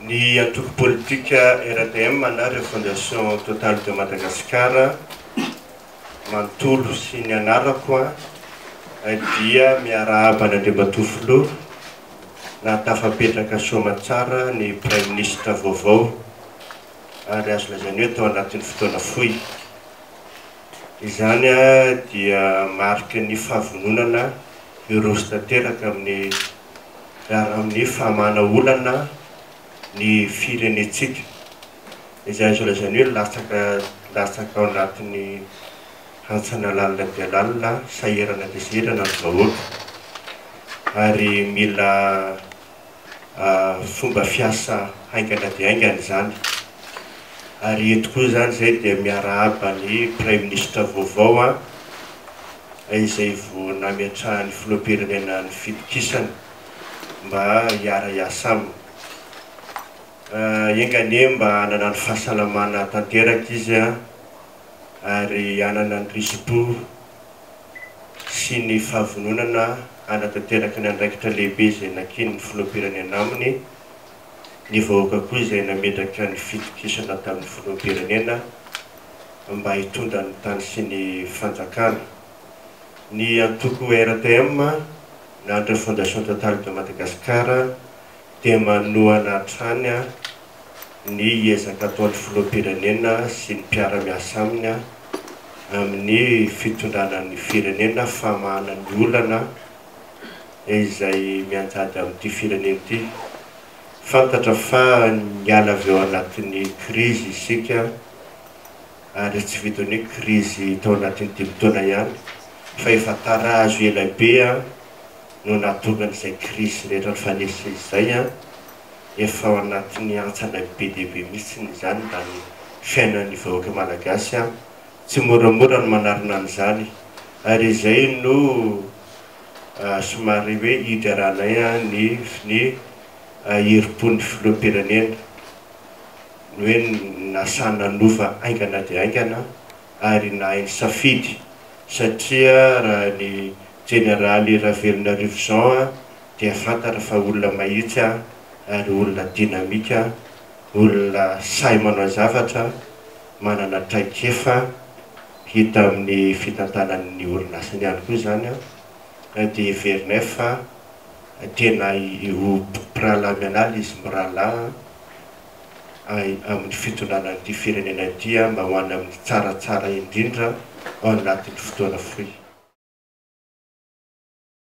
Ny antoko politika RTM na Refondation Totale de Madagascar manontolo sy ny anarako dia miarahaba an'Andriamatoa Filoha nahatafapetraka soamantsara ny Praiminisitra vaovao ary azo lazaina hoe tao anatin'ny fotoana fohy. Izany dia mariky ny fahavononana hiroso tanteraka amin'ny amin'ny famahana olana ny firenentsika, izay azo lazaina hoe latsaka latsaka ao anatin'ny hantsana lalina dia lalina, sahirana dia sahirana ny vahoaka ary mila fomba fiasa haingana dia haingana izany. Ary eto koa izany izay dia miarahaba ny Praiminisitra vaovao izay vao nametrahan'ny Filoham-pirenena ny fitokisany mba hiara-hiasa aminy. Enga anie mba hanana ny fahasalamana tanteraka izy ary hanana ny risi-po sy ny fahavononana hanatanteraka ny andraikitra lehibe izay nankinin'ny Filoham-pirenena aminy, ny vahoaka koa izay nametraka ny fitokisana tamin'ny Filoham-pirenena mba hitondra ny tany sy ny fanjakana. Ny antoko RTM na ny Refondation Totale de Madagascar dia manohana hatrany ny ezaka ataon'ny Filoham-pirenena sy ny mpiara-miasa aminy amin'ny fitondrana ny firenena, famahana ny olana izay mianjady amin'ity firenena ity. Fantatra fa niala avy ao anatin'ny krizy isika ary tsy vitan'ny hoe krizy tao anatin'ny dimy taona ihany fa efa tarazo ela be no nahatonga an'izay krizy rehetra nifanesy izay. Efa ao anatin'ny hantsana be dia be mihitsy izany raha ny fiainan'ny vahoaka malagasy. Tsy moramora ny manarina an'izany ary izay no somary hoe hideranay ny ny herim-pon'ny filoham-pirenena, ny hoe nasahy nanova haingana dia haingana ary nahay nisafidy satria raha ny jeneraly Ravelonarivo Jean dia fantatra fa olona mahitsy ary olona dynamique, olona sahy manao zavatra, manana traikefa, hita amin'ny fitantanany ny orinasany ihany koa izany dia heverinay fa tena ho mpirahalahy mianala izy mirahalahy amin'ny fitondrana an'ity firenena ity mba ho any amin'ny tsaratsara indrindra ao anatin'ny fotoana fohy.